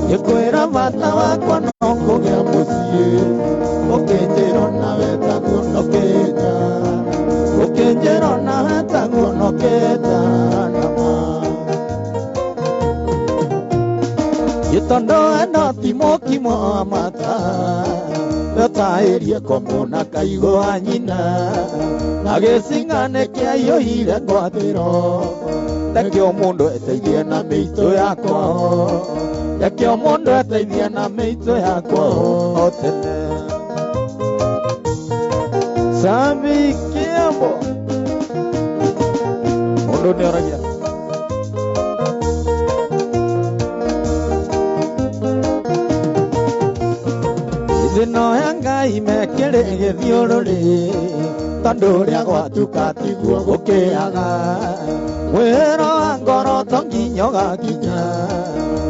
Ngĩkwĩra bata wakwa no kũgĩa mũciĩ ũkĩnjĩra ona wetagwo nokĩnja ũkĩnjĩra ona wetagwo nokĩnja nama gĩtondo ĩno ti mũkimo wa mata wetaĩrie komũ na kaigũ wa nyina na gĩcinga nĩkĩaiyũire ngwatĩro reke o mũndũ eteithie na mĩitũ yakwa reke o mũndũ eteithie na mĩitũ yakwa o tene. Sami Kiambo mũndũ nĩoragia ithino ya Ngai mekĩrĩ gĩthiũrũrĩ tondũ ũrĩa gwatuka tiguo gũkĩaga wĩra wa ngoro to nginya ũgakinya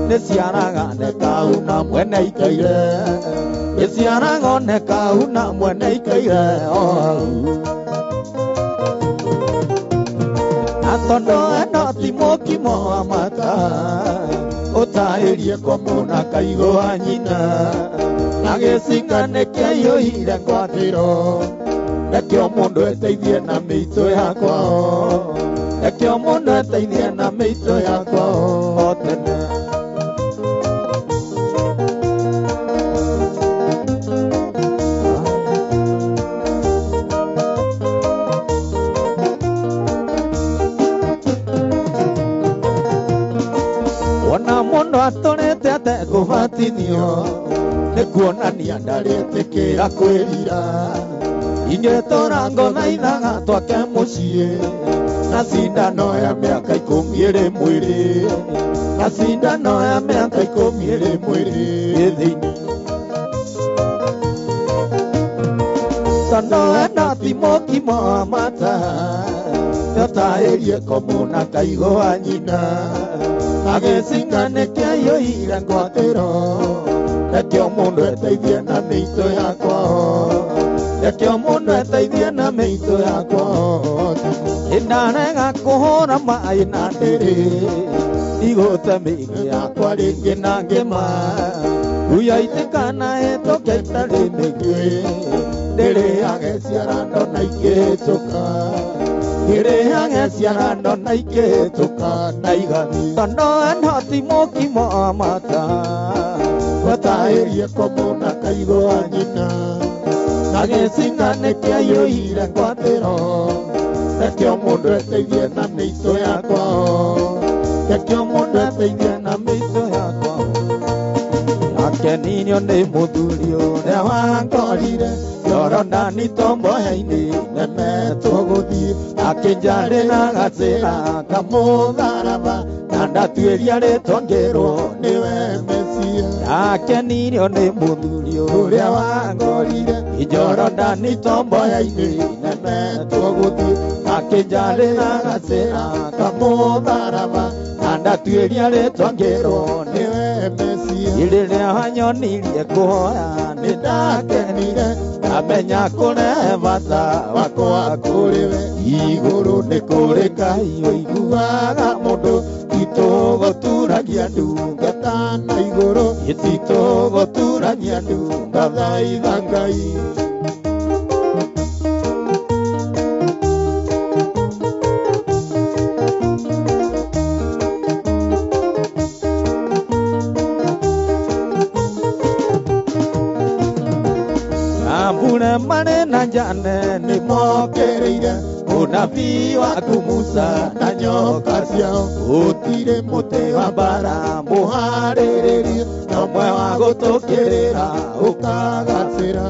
nĩ ciaraga nĩkauna mwene ikaire nĩ ciaraga nĩkauna mwene ikaire o hau na tondũ ĩno ti mũkimo wa mata ũtaĩrie komũ na kaigũ wa nyina na gĩcinga nĩkĩaiyũire ngwatĩro reke o mũndũ eteithie na mĩitũ yakwa reke o mũndũ eteithie na mĩitũ yakwa o tene. Wona mũndũ atũrĩte atekũbatithio nĩ kuonania ndarĩtĩkĩra kwĩrira ingĩtũra ngothaithaga twake mũciĩ na cindano ya mĩaka ikũmi ĩrĩ mwĩrĩ na cindano ya mĩaka ikũmi ĩrĩ mwĩrĩ thĩinĩ tondũ ĩno ti mũkimo wa mata yotaĩrie komũ na kaigũ wa nyina na gĩcinga nĩkĩaiyũire ngwatĩro reke o mũndũ eteithie na mĩitũ yakwa reke o mũndũ eteithie na mĩitũ yakwa ĩndarega kũhũra maĩ na ndĩrĩ ndigũte mĩigĩ yakwa rĩngĩ na ngĩma nguya itĩkana ĩtũke itarĩ mĩguĩ ndĩrĩage ciarando na ikĩhĩtũka ndĩrĩage ciarando na ikĩhĩtũka na igathiĩ tondũ ĩno ti mũkimo wa mata wetaĩrie komũ na kaigũ wa nyina na gĩcinga nĩkĩaiyũire ngwatĩro reke o mũndũ eteithie na mĩitũ yakwa reke o mũndũ eteithie na mĩitũ yakwa akenirio nĩ mũthuri ũrĩa wangorire Jorodani tomboya-inĩ nemetwo gũthiĩ akĩnjarĩra gacĩra kamũtharaba na ndatuĩria rĩtwa ngĩrwo nĩwe Mesia akenirio nĩ mũthuri ũrĩa wangorire Jorodani tomboya-inĩ nemetwo gũthiĩ akĩnjarĩra gacĩra kamũtharaba na ndatuĩria rĩtwa ngĩrwo nĩwe Mesia rĩrĩa wanyonirie kũhoya nĩ ndakenire ndamenya kũrehe bata wakwa kũrĩ we igũrũ nĩ kũrĩ Ngai ũiguaga mũndũ titũgũturagia ndungata na igũrũ titũgũturagia ndungathaitha Ngai. Mbure marĩ na njane nĩmokĩrĩire mũnabii waku Musa na nyoka ciao gũtirĩ mũtĩ wa mbara mũharĩrĩrie na ũmwe wa gũtũkĩrĩra ũkagacĩra.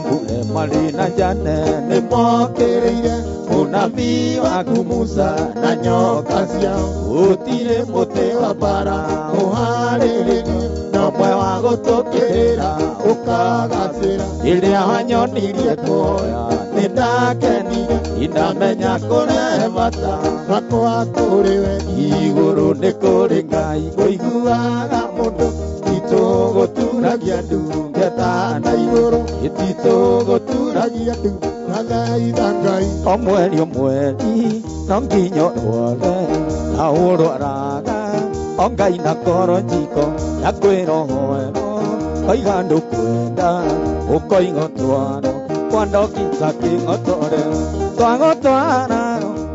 Mbure marĩ na njane nĩmokĩrĩire mũnabii waku Musa na nyoka ciao gũtirĩ mũtĩ wa mbara mũharĩrĩrie na ũmwe wa gũtũkĩrĩra ũkagacĩra. Rĩrĩa wanyonirie kuoya nĩ ndakenire ndamenya kũrehe bata wakwa kũrĩ we igũrũ nĩ kũrĩ Ngai ũiguaga mũndũ titũgũturagia ndungata na igũrũ titũgũturagia ndungathaitha Ngai. O mweri o mweri no nginya ũrware na ũrwaraga Ongai na koro njiko yakwĩrohoerwo koiga ndũkwenda ũkoiga twaro kwa ndokita kĩng'otore twagotwara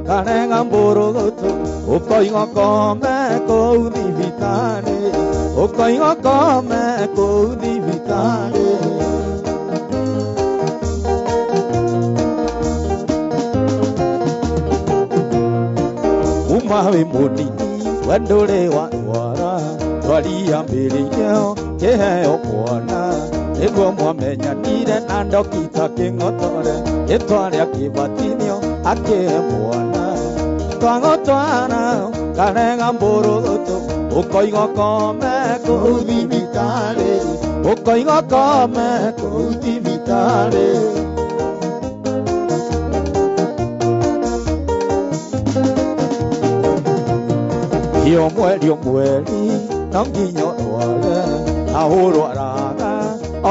karega mbũrũgũtũ ũkoiga kome kũu thibitarĩ ũkoiga kome kũu thibitarĩ. Uma wĩ mũnini we ndũrĩ warwara twariambĩrĩirie kĩheo mwana nĩguo mwamenyanire na ndokita kĩng'otore rĩtwa rĩa kĩbatithio akĩhe mwana twagotwara karega mbũrũgũtũ ũkoiga kome kũu thibitarĩ ũkoiga kome kũu thibitarĩ. Iyo mweri mweri no nginya ũrware na ũrwaraga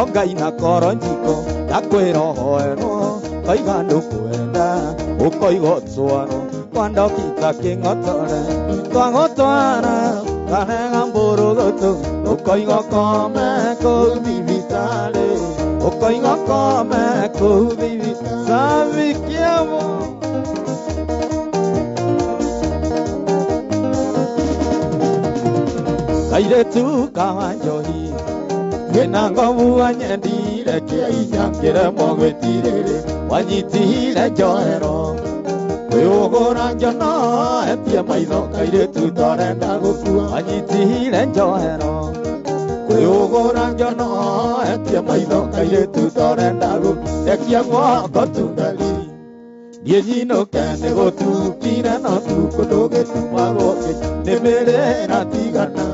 ongai na koro njiko yakwĩrohoerwo koiga ndũkwenda ũkoiga twaro kwa ndokita kĩng'otore twagotwara karega mbũrũgũtũ ũkoiga kome kũu thibitarĩ ũkoiga kome kũu thibitarĩ. Sabikiamo kairĩtu ka njohi ngĩna ngobu wanyendire kĩainya ngĩremwo gwĩtirĩrĩ wanyitire njohero kwĩũgũra njono etie maitho kairĩtu torenda gũkua wanyitire njohero kwĩũgũra njono etie maitho kairĩtu torenda gũkua rekia guoko tundari niĩ nyinũke nĩ gũtukire no tukũ ndũgĩtumagwo nĩ mĩrĩra tigana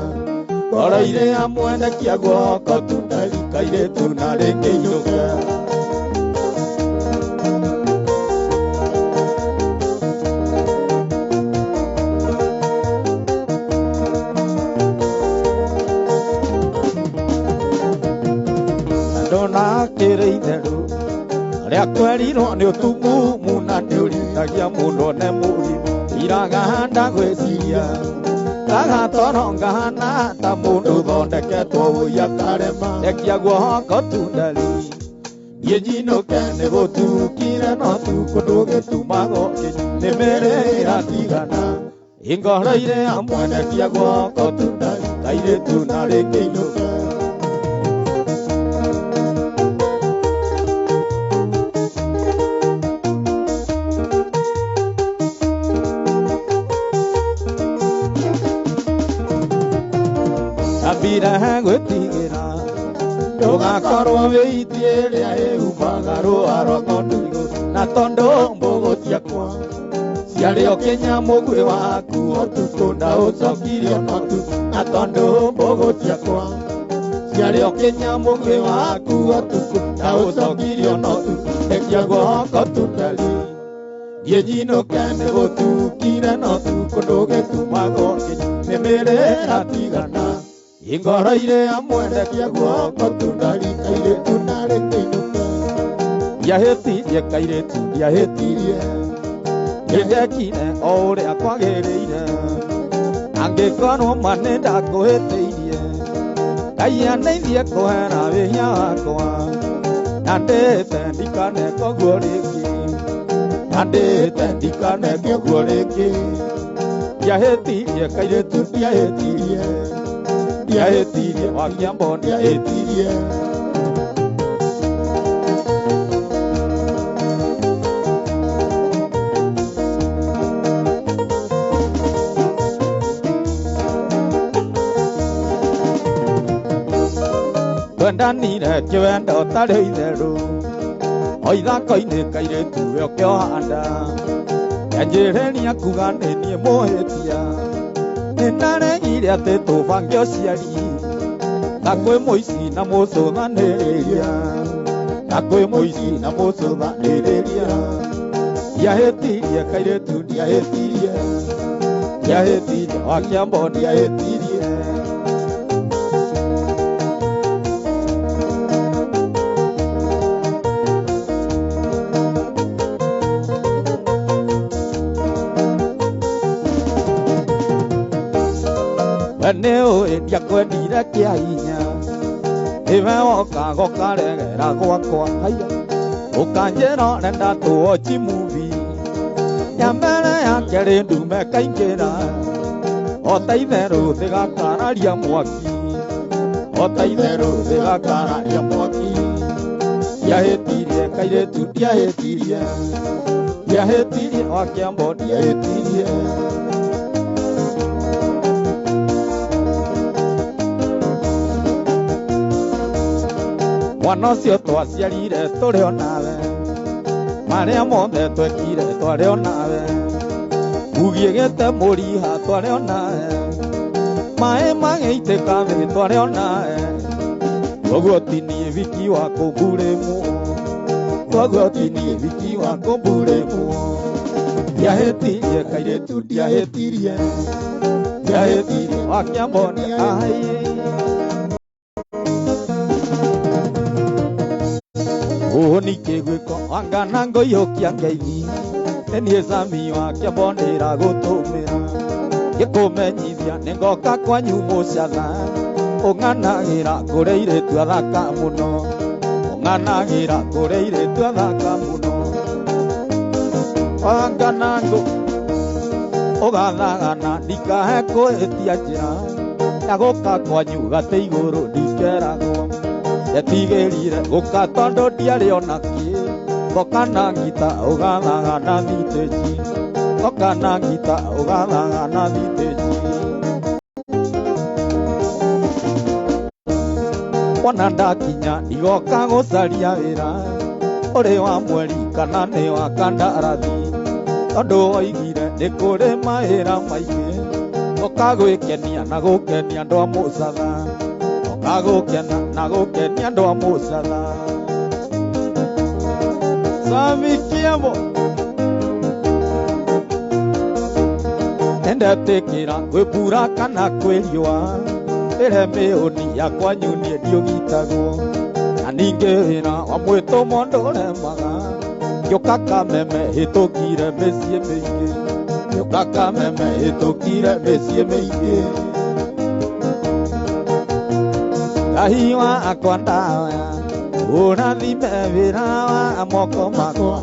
ngoro-inĩ ya mwendekia guoko tundari kairĩtu na rĩngĩ inũke. Ndonakĩrĩ itherũ rĩa kwerirwo nĩ ũtumumu na nĩũrithagia mũno nĩ mũrimũ iragahanda gwĩciria kagatoro ngahana ta mũndũ ũthondeketwo ũiya karema rekia guoko tundari niĩ nyinũke nĩ gũtukire no tukũ ndũgĩtumagwo nĩ mĩrĩra tigana ingoro-inĩ ya mwendekia guoko tundari kairĩtu na rĩngĩ inũke. Ambire gwĩtigĩra ndũgakorwo wĩitie ĩrĩa ĩhumaga rũa rwa ng'ondu na tondũ mbũgũ ciakwa ciarĩ o kĩnya mũguĩ waku ũtukũ na ũcokirie notu na tondũ mbũgũ ciakwa ciarĩ o kĩnya mũguĩ waku ũtukũ na ũcokirie notu rekia guoko tundari niĩ nyinũke nĩ gũtukire no tukũ ndũgĩtumagwo nĩ mĩrĩra tigana ingoro-inĩ ya mwendekia guoko tundari kairĩtu na rĩngĩ inũke. Ndiahĩtirie kairĩtu ndiahĩtirie nĩndekire o ũrĩa kwagĩrĩire angĩkorwo ma nĩndakũhĩtĩirie Ngai aneithie kũhera wĩhia wakwa na ndĩte ndikaneka ũguo rĩngĩ na ndĩte ndikaneke ũguo rĩngĩ. Ndiahĩtirie kairĩtu ndiahĩtirie ndiahĩtirie Wakĩambo ndiahĩtirie. Twendanire kĩwendo ũtarĩ itherũ o ithako-inĩ kairĩtu we ũkĩohanda kĩanjĩrĩria kuga nĩ niĩ mũhĩtia nĩndaregire atĩ tũbange ũciari na kwĩ mũici na mũcũthanĩrĩria na kwĩ mũici na mũcũthanĩrĩria. Ndiahĩtirie kairĩtu ndiahĩtirie ndiahĩtirie Wakĩambo ndiahĩtirie. Nĩ ũĩ ndiakwendire kĩa hinya nĩwe woka gokaregera gwakwa haya ũkanjĩra ũrenda tũwochi movie ya mbere ya kerĩ ndume kaingĩra o ta itherũ thĩgakararia mwaki o ta itherũ thĩgakararia mwaki ndiahĩtirie kairĩtu ndiahĩtirie ndiahĩtirie wa Kĩambo ndiahĩtirie. Mwana ũcio twaciarire tũrĩ o nawe marĩa mothe twekire twarĩ o nawe ugiĩgĩte mũriha twarĩ o nawe maĩ magĩitĩka thĩ twarĩ o nawe koguo ti niĩ wiki wa kũmburĩmwo koguo ti niĩ wiki wa kũmburĩmwo ndiahĩtirie kairĩtu ndiahĩtirie ndiahĩtirie wa Kĩambo ndiahĩtirie. Ũũ kĩgwĩko anga ngoiyũkia ngeithi nĩ niĩ Sami wa Kĩambo ndĩragũtũmĩra ngĩkũmenyithia nĩ ngoka kwanyu mũcatha ũng'anagĩra kũrĩ airĩtu athaka mũno ũng'anagĩra kũrĩ airĩtu athaka mũno anga na ngũ ũgathagana ndikahe kũhĩtia njĩra ya gũka kwanyu gatĩ igũrũ ndikeragwo ndetigĩrire gũka tondũ ndiarĩ ona kĩ ngoka na ngita ũgathagana thitĩji ngoka na ngita ũgathagana thitĩji wona ndakinya ndigoka gũcaria wĩra ũrĩ wa mweri kana nĩ wa kandarathi tondũ woigire nĩ kũrĩ mawĩra maingĩ ngoka gwĩkenia na gũkenia andũ a mũcatha agũkena na gũkenia andũ a mũcatha. Sami Kĩambo nĩndetĩkĩra kwĩ mbura kana kwĩ riũa ĩrĩa mĩhũni ya kwanyu niĩ ndiũgitagwo na ningĩ wĩra wa mwĩtũmwo ndũremaga ngĩũka Kameme hĩtũkire mĩciĩ mĩingĩ ngĩũka Kameme hĩtũkire mĩciĩ mĩingĩ Kahiwa akwa ndaoya ũrathime wĩra wa moko makwa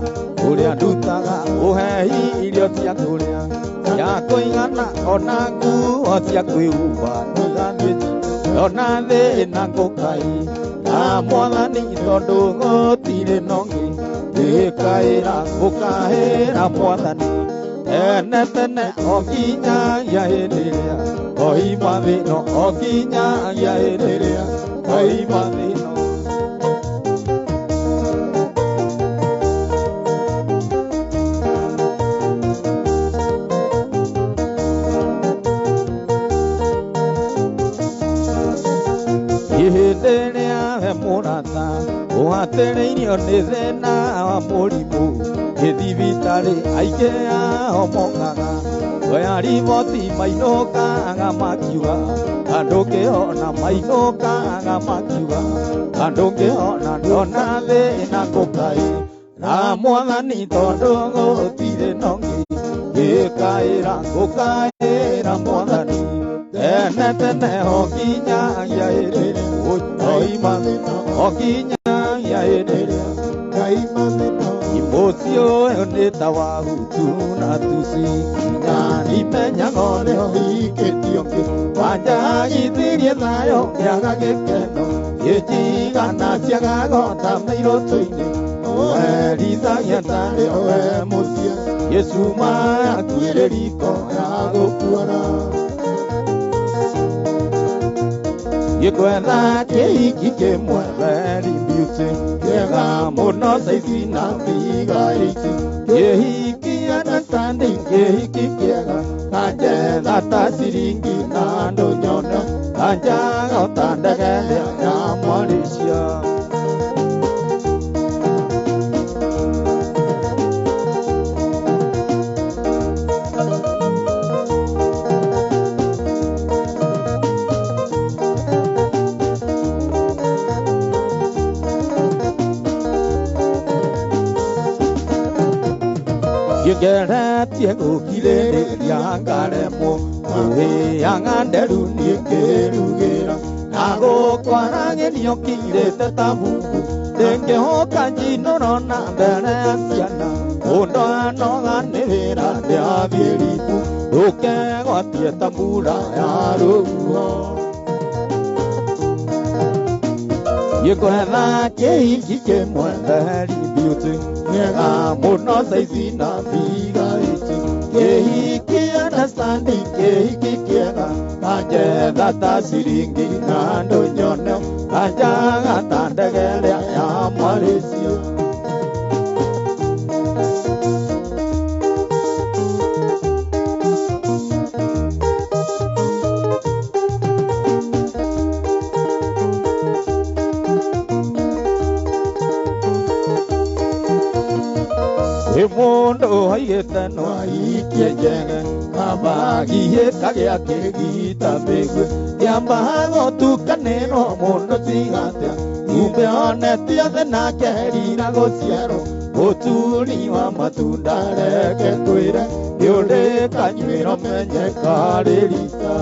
ũrĩa ndutaga ũhe irio cia kũrĩa cia kũigana ona nguo cia kwĩhumba ndiganĩte ona thĩna ngũkai na mwathani tondũ gũtirĩ na ũngĩ ndĩkaĩra ngũkaĩra mwathani tene tene o nginyagia hĩndĩ ĩrĩa oima thĩno o nginyagia hĩndĩ ĩrĩa oima thĩno. Ihinda rĩa we mũrata ũhatĩrĩirio nĩ thĩna wa mũrimũ gĩthibitarĩ aingĩ ao mokaga oya riboti mainũkaga makiuga andũ ngĩona mainũkaga makiuga andũ ngĩona ndona thĩna ngũkaĩ na mwathani tondũ gũtirĩ na ũngĩ ngĩkaĩra ngũkaĩra mwathani tene tene o nginyagia hĩndĩ ĩrĩa oima o nginyagia hĩndĩ ĩrĩa Mũciĩ ũyũ nĩ ta wa Hutu na Tutsi nginya ndimenyaga ũrĩa ũhikĩtio kĩ wanjagithirie thayũ ngĩaga gĩkeno ngĩnjigana ciagago ta mairũtũ-inĩ ũherithagia tarĩ we mũciĩ gĩcuma yakuĩrĩ riko ya gũkuora gĩkwetha kĩhiki kĩmwe very beauty kĩega mũno saizi na figa ici kĩhiki understanding kĩhiki kĩega kanjetha ta ciringi na andũ nyona kanjaga ta ndege ya Malaysia. Ngeretie gũkirĩrĩria ngaremwo Ngũhĩaga nderu niĩ ngĩrugĩra na gũkwaragĩrio kirĩte ta bubu ndĩngĩhoka njinũro na mbere ya ciana mũndũ anoga nĩ wĩra ndĩathiĩ ribu ndũkegwatie ta mbura ya rũhuho Ngwetha kĩhiki kĩmwe very beauty kĩega mũno saizi na biga ici kĩhiki understanding kĩhiki kĩega kanjetha ta ciringi na andũ nyone kanjaga ta ndege ĩrĩa ya Malaysia. Mũndũ haigĩte no aikie njege kabagiĩ kagĩa kĩgita mĩguĩ kĩambaga gũtukanĩrwo mũndũ tiga atĩa kumbe onetie othe nake rira gũciarwo mũturi wa matunda reke ngwĩre nĩ ũrĩ kanyuĩro menye karĩ rita.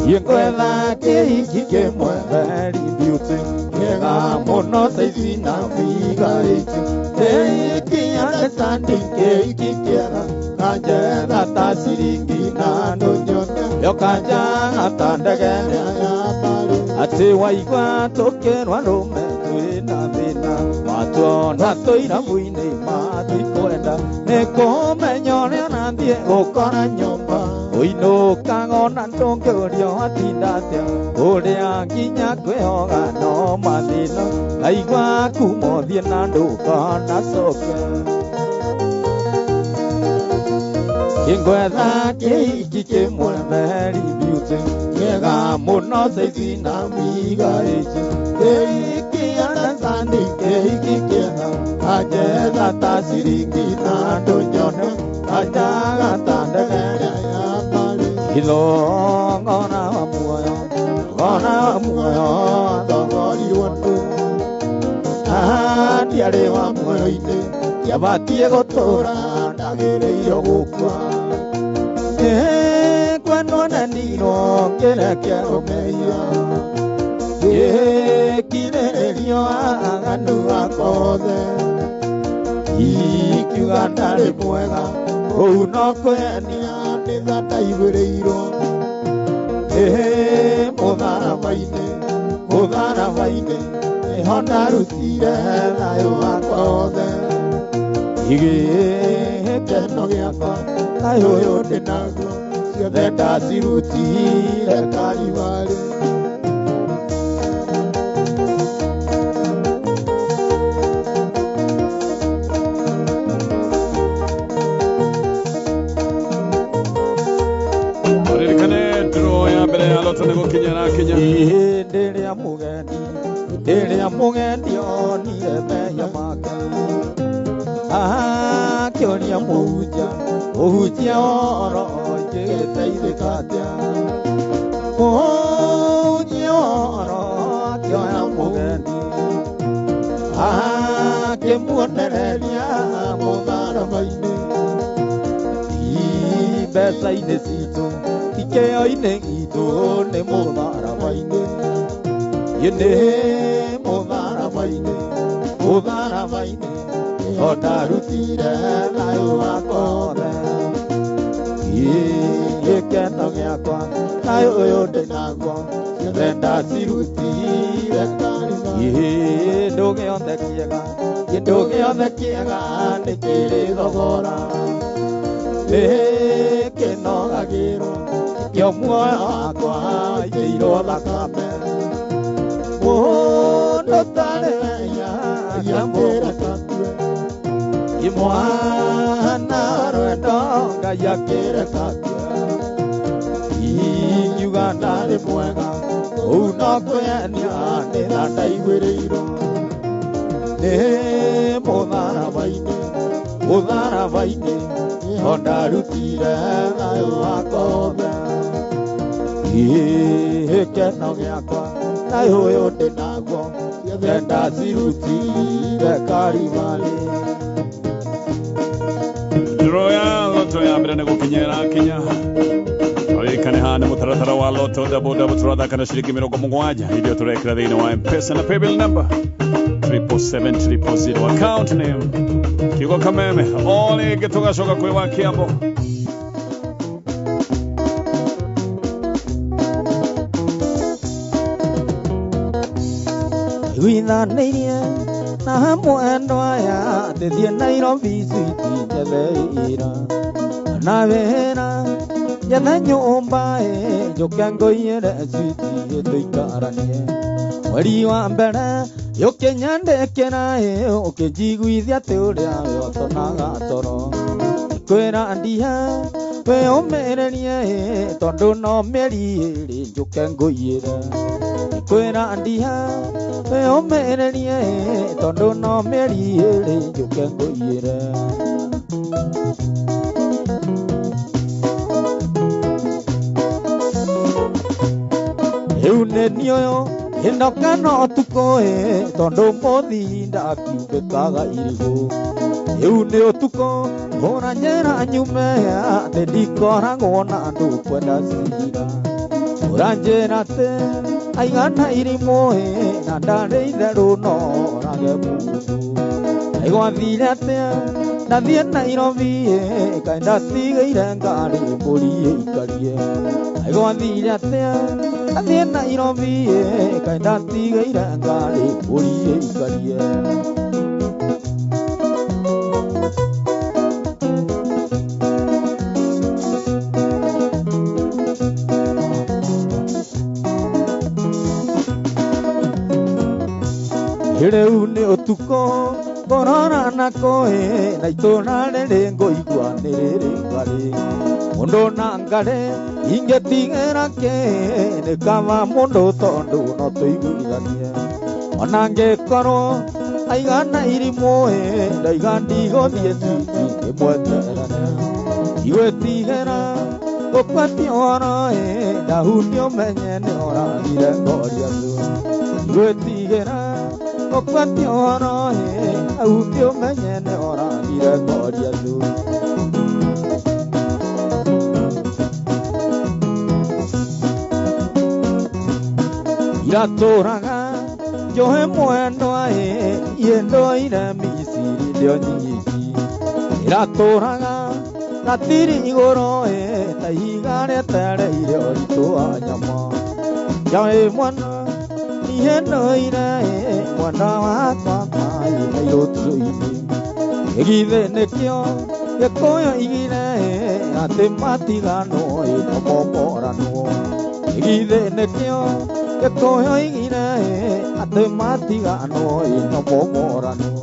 Ngwetha kĩhiki kĩmwe very beauty kĩega mũno saizi na biga ici kĩhiki understanding kĩhiki kĩega kanjetha ta ciringi na andũ nyone yo kanjaga ta ndege ĩrĩa ya Mbarĩ atĩ waigua tũkĩrwo arũme twĩna thĩna matuona tũirabu-inĩ matikwenda nĩ kũmenya ũrĩa ũrathiĩ gũkora nyũmba ũinũkaga ona ndũngĩũrio watinda atĩa ũrĩa nginya kwĩhoga no mathĩna ngaigua kuma ũthiĩ na ndũkanacoke. Ngwetha kĩhiki kĩmwe very beauty kĩega mũno saizi na biga ici kĩhiki understanding kĩhiki kĩega kanjetha ta ciringi na andũ nyone kanjaga ta ndege ĩrĩa ya Mbarĩ ithongona wa muoyo ngona wa muoyo thogorirwo ndũ ndiarĩ wa muoyo-inĩ ndiabatiĩ gũtũũra ndagĩrĩirwo gũkua kwendwo nendirwo ngĩrekerwo mehia ngĩkirĩrĩrio aganu akwa othe ikiuga ndarĩ mwega ũu no kwĩenia nĩ tha ndaihũrĩirwo mũtharaba-inĩ mũtharaba-inĩ nĩho ndarutire thayũ wakwa wothe gĩkeno gĩakwa thayũ ũyũ ndĩ naguo ciothe ndacirutire Kalivarĩ. Ririkane draw ya mbere ya loto nĩ gũkinya ĩrakinya. Hĩndĩ ĩrĩa mũgendi ĩrĩa mũgendi onire mehia make akĩũria mũhunjia mũhunjia oro ingĩgĩteithĩka atĩa mũhunjia oro akĩoya mũgendi akĩmuonereria mũtharaba-inĩ ti mbeca-inĩ citũ ti kĩo-inĩ gitũ nĩ mũtharaba-inĩ nĩ mũtharaba-inĩ mũtharaba-inĩ nĩho ndarutire thayũ wakwa wothe gĩkeno gĩakwa thayũ ũyũ ndĩ naguo ciothe ndacirutire kĩndũ gĩothe kĩega kĩndũ gĩothe kĩega nĩ kĩrĩ thogora nĩ kĩnogagĩrwo kĩo muoyo wakwa aitĩirwo thakame mũndũ tarĩ mehia akĩreka akue imwana rwendo Ngai akĩreka akue ingiuga ndarĩ mwega ũu no kwĩenia nĩ tha ndaiguĩrĩirwo nĩ mũtharaba-inĩ mũtharaba-inĩ nĩho ndarutire thayũ wakwa wothe gĩkeno gĩakwa thayũ ũyũ ndĩ naguo ciothe ndacirutire Kalivarĩ. Draw ya loto Loto ya mbere nĩ gũkinya ĩrakinya. Ririkane haha nĩ mũtaratara wa Loto double double tũrathaka na ciringi 70 iria tũrekĩra thĩinĩ wa M-Pesa na paybill number 777 000 account name kiugo Kameme. O rĩngĩ tũgacoka kwĩ wa Kĩambo. Iguithanĩirie na hamwe andũ aya atĩ thiĩ Nairobi city njethe ira na wĩra njethe nyũmba ĩ njũke ngũiyĩre city tũikaranie mweri wa mbere ũkĩnyandĩkĩra ĩ ũkĩnjiguithia atĩ ũrĩa we ũtonaga toro kwĩra ndia wĩyũmĩrĩrie ĩ tondũ no mĩeri ĩrĩ njũke ngũiyĩre kwĩra ndia wĩyũmĩrĩrie ĩ tondũ no mĩeri ĩrĩ njũke ngũiyĩre. Rĩu nĩ niĩ ũyũ ĩndoka no ũtukũ ĩ tondũ mũthi ndakiumbĩkaga irigũ. Rĩu nĩ ũtukũ hũra njĩra nyume atĩ ndikoragwo na andũ kwenda cira. Hũra njĩra atĩ aigana irimũ ĩ na ndarĩ itherũ no orage mũndũ. Aigwathire atĩa ndathiĩ Nairobi ĩ kaĩ ndatigĩire ngari mbũri ĩikarie. Aigwathire atĩa ndathiĩ Nairobi ĩ kaĩ ndatigĩire ngari mbũri ĩikarie. Rĩu nĩ ũtukũ ngũrora na kũĩ na itũra rĩrĩ ngũigua nĩ rĩrĩ ngarĩ. Mũndũ na ngarĩ ingĩtigĩra kĩ nĩ kaba mũndũ tondũ no tũiguithanie. Ona ngĩkorwo aigana irimũ ĩ ndaiga ndigũthiĩ citi ndĩmweterere. Ndigwĩtigĩra gũkwatia ũhoro ĩ ndahunia ũmenye nĩ oragire ngoria thũ. Ndigwĩtigĩra gũkwatia ũhoro ĩ ndahunia ũmenye nĩ oragire ngoria thũ. Iratũraga njohe mwendwa ĩ niĩ ndũire Misiri ndĩ nyiki. Iratũraga ratiri igũrũ ĩ ta ihiga rĩetereire ũritũ wa nyama. Njoe mwana niĩ ndũire ĩ mwenda wakwa maĩ mairũtũ-inĩ. Gĩgithĩ nĩkĩo Gĩkũyũ igire ĩ atĩ matiganwo ĩ no momoranwo. Gĩgithĩ nĩkĩo Gĩkũyũ igire ĩ atĩ matiganwo ĩ no momoranwo.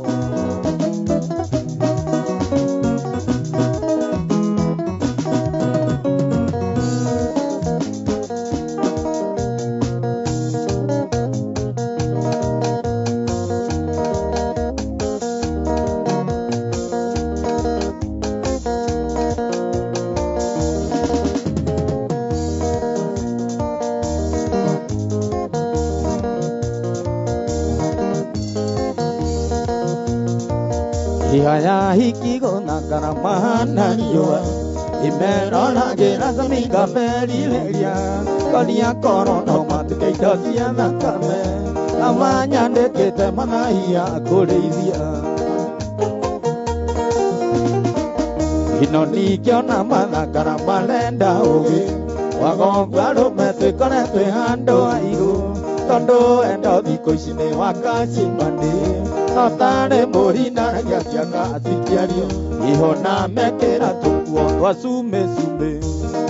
Ihaya hikigona mahana riũa imeroragĩra camiga merirĩria koria korono matuke indo cia thakame amanyandĩkĩte manahiya kũrĩithia. Ino ningĩona mathangara marenda ũgĩ wagongwa arũme twĩkore twĩ handũ hairũ tondũ endo thikũ ici nĩ wakacimani no tarĩ mbũri ndaragia ciaka cikĩario ihona mekĩra tũkuo twa cumbĩ cumbĩ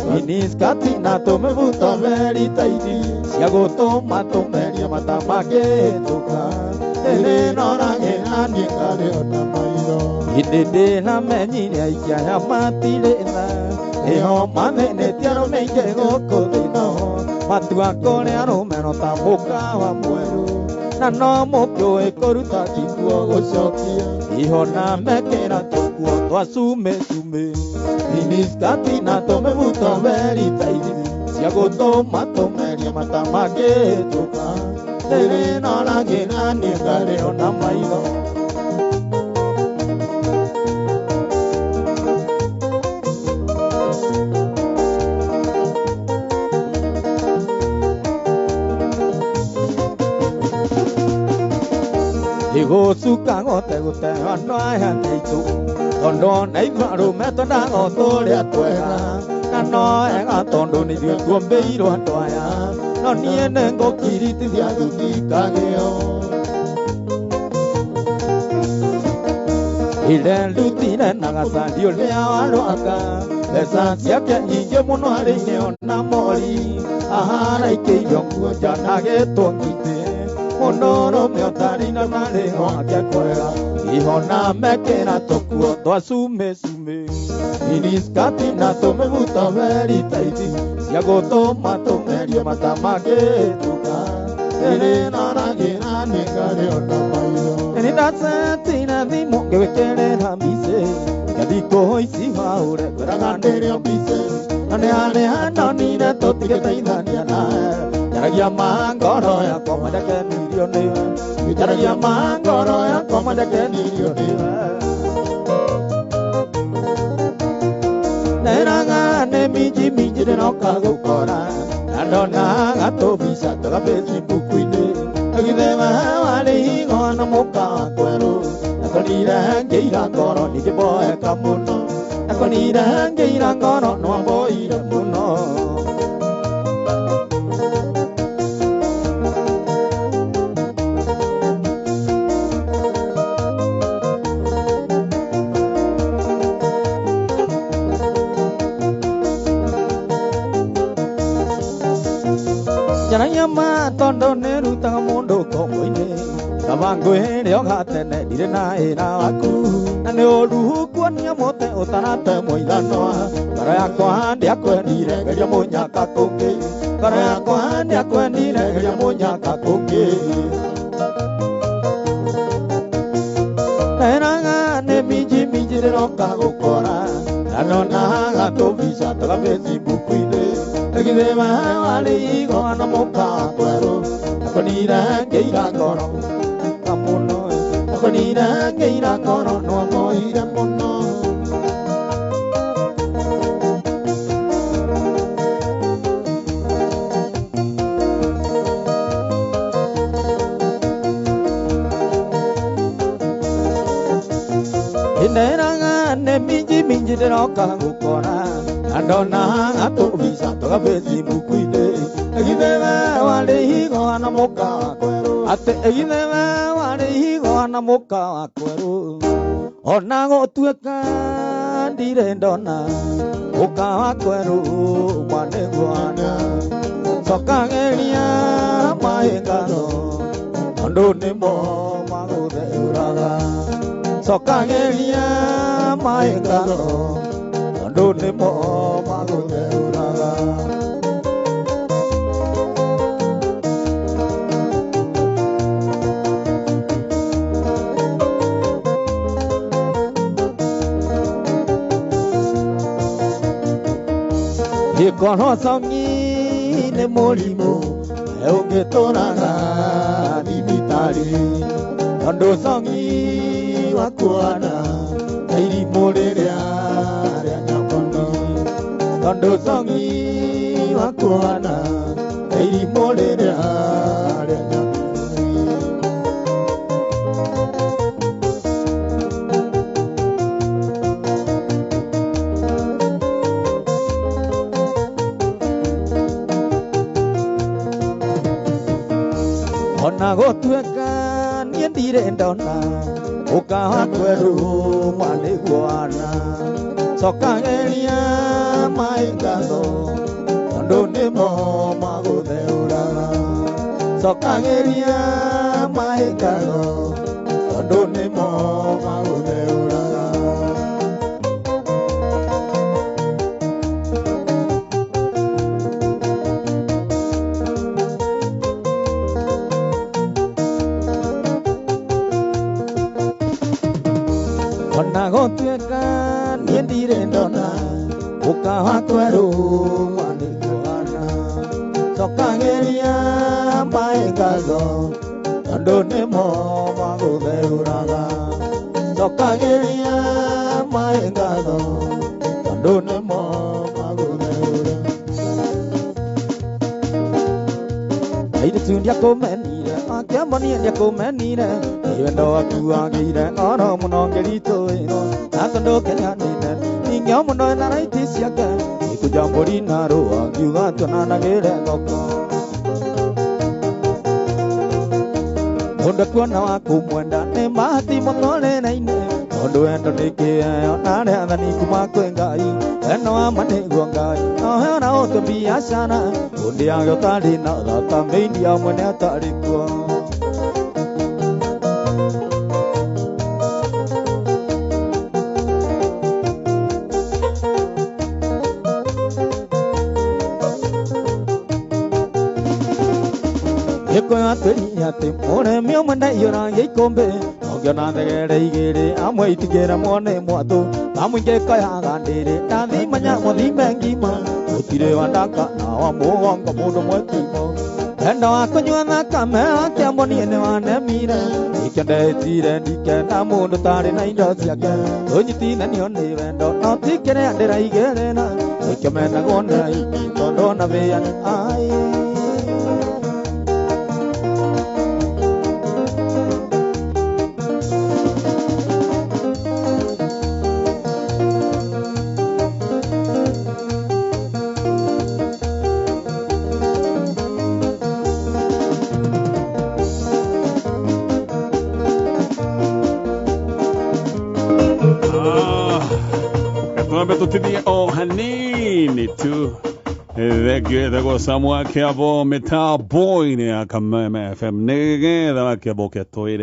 miniskati na tũmĩbuto meri taiti cia gũtũma tũmerie mata mangĩhĩtũka nĩrĩnoragĩra niĩ ngarĩ ona maitho. Hĩndĩ ndĩramenyire aikia aya matirĩ tha ĩho mathĩnĩtie arũme aingĩ gũkũ thĩ-ĩno matua kũrĩa arũme no ta mũkawa mwerũ na no mũkĩũĩ kũruta tikuo gũcokia ihona mekĩra tũkuo twa cumbĩ cumbĩ miniskati na tũmĩbuto meri taiti cia gũtũma tũmerie mata mangĩhĩtũka nĩrĩnoragĩra niĩ ngarĩ ona maitho. Igũcuka gote gũteo andũ aya nĩ aitũ tondũ ona ithuĩ arũme twendaga o tũrĩa twega na no ega tondũ nĩ ithuĩ tuombĩirwo andũ aya no niĩ nĩngũkiritithia thuti kagĩo ire ndutire na gacandi ũrĩa warwaka mbeca ciake nyingĩ mũno harĩ ona mori aharaikĩirio nguo njanagĩtwo ngitĩ mũndũrũme ũtarĩ na marĩ gwake kwega ihona mekĩra tũkuo twa cume cume miniskati na tũmĩbuto veri taiti cia gũtũma tũmerie mata mangĩtuka ĩrĩroragĩra nĩ ona maitho nĩndacetire thimũ ngĩgĩkĩrĩra mbici ngathikũ ici waũre ngwĩraga ndĩrĩ mbici na nĩ harĩa ndonire tũtigĩteithania nawe njaragia ma ngoro yakwa mandakenirio nĩwe njaragia ma ngoro yakwa mandakenirio nĩwe neraga nĩ minji minji ndĩroka gũkora na ndonaga tũmbica twa Facebook-inĩ githĩ we warĩ higo na mũka wa kwerũ nakonire ngĩira ngoro ningĩboeka mũno nakonire ngĩira ngoro nĩwamboire mũno njaragia ma tondũ nĩrutaga mũndũ ngombo-inĩ kaba ngwĩre o gatene ndirĩ na wĩra waku na nĩ ũru kuonia mũtĩ ũtaratemwo ithanwa ngoro yakwa ndĩakwendire geria mũnyaka kũngĩ ngoro yakwa ndĩakwendire geria mũnyaka kũngĩ nderaga nĩ minji minji ndĩroka gũkora na ndonaga tũmbica twa Facebook-inĩ githĩ we warĩ higo na mũka wa kwerũ nakonire ngĩira ngoro mũno nakonire ngĩira ngoro nĩwamboire mũno nderaga nĩ minji minji ndĩroka gũkora na ndonaga tũmbica twa Facebook-inĩ githĩ we warĩ higo na mũka wa kwerũ atĩ githĩ we warĩ higo na mũka wa kwerũ ona gũtuĩka ndirĩ ndona mũka wa kwerũ mwanĩguana cokagĩria maĩ ngatho tondũ nĩmo magũtheũraga cokagĩria maĩ ngatho tondũ nĩmo magũtheũraga gĩkorwo congi nĩ mũrimũ ũngĩtũraga thibitarĩ tondũ congi wakuana ta irimũ rĩrĩa rĩa nyabondo tondũ congi wakuana ta irimũ rĩrĩa rĩa nyabondo ona gũtuĩka niĩ ndirĩ ndona mũka wa kwerũ mwanĩguana cokagĩria maĩ ngatho tondũ nĩmo magũtheũraga cokagĩria maĩ ngatho tondũ nĩmo magũtheũraga ona gũtuĩka niĩ ndirĩ ndona mũka wa kwerũ mwanĩguana cokagĩria maĩ ngatho tondũ nĩmo magũtheũraga cokagĩria maĩ ngatho tondũ nĩmo magũtheũraga airĩtu ndiakũmenire Akĩambonie nĩakũmenire nĩ wendo waku wagĩire ngoro mũno ngĩritũhĩrwo na tondũ Kenya nĩ nene ningĩ o mũndũ ena raiti ciake ikũnja mbũri na rũa ngiuga tuonanagĩre thoko. Mũndũ akuona wa kũmwenda nĩ bahati mũtũrĩre-inĩ tondũ wendo nĩ kĩheo na rĩathani kuma kwĩ Ngai wendo wa ma nĩguo Ngai nowe ũra ũtue biacara ũndĩage ũtarĩ na thata mĩindia mwene atarĩ kuo. Gĩkũyũ atwĩrire atĩ mũrĩmi ũmwe ndaiyũragia ikũmbĩ ũngĩona thegere igĩrĩ amwe itingĩremwo nĩ mwatũ kamũingĩ koyaga ndĩrĩ ndathimanya mũthime ngima gũtirĩ wa ndaka na wa mũgongo mũndũ mwekimo wendo wa kũnyua thakame akĩambonie nĩ wanemire nikĩo ndetire ndikenda mũndũ tarĩ na indo ciake tũnyitithanio nĩ wendo no ti kĩrĩa ndĩraigĩrĩra nĩkĩo menagwo nĩ aingĩ tondũ ona wĩa ai. Gatwambe tutithie o hanini tu. Thengio ĩtagwo Samu Akĩabo mĩtambo-inĩ ya Kameme FM nĩgetha wakĩambo ũkĩatwĩre.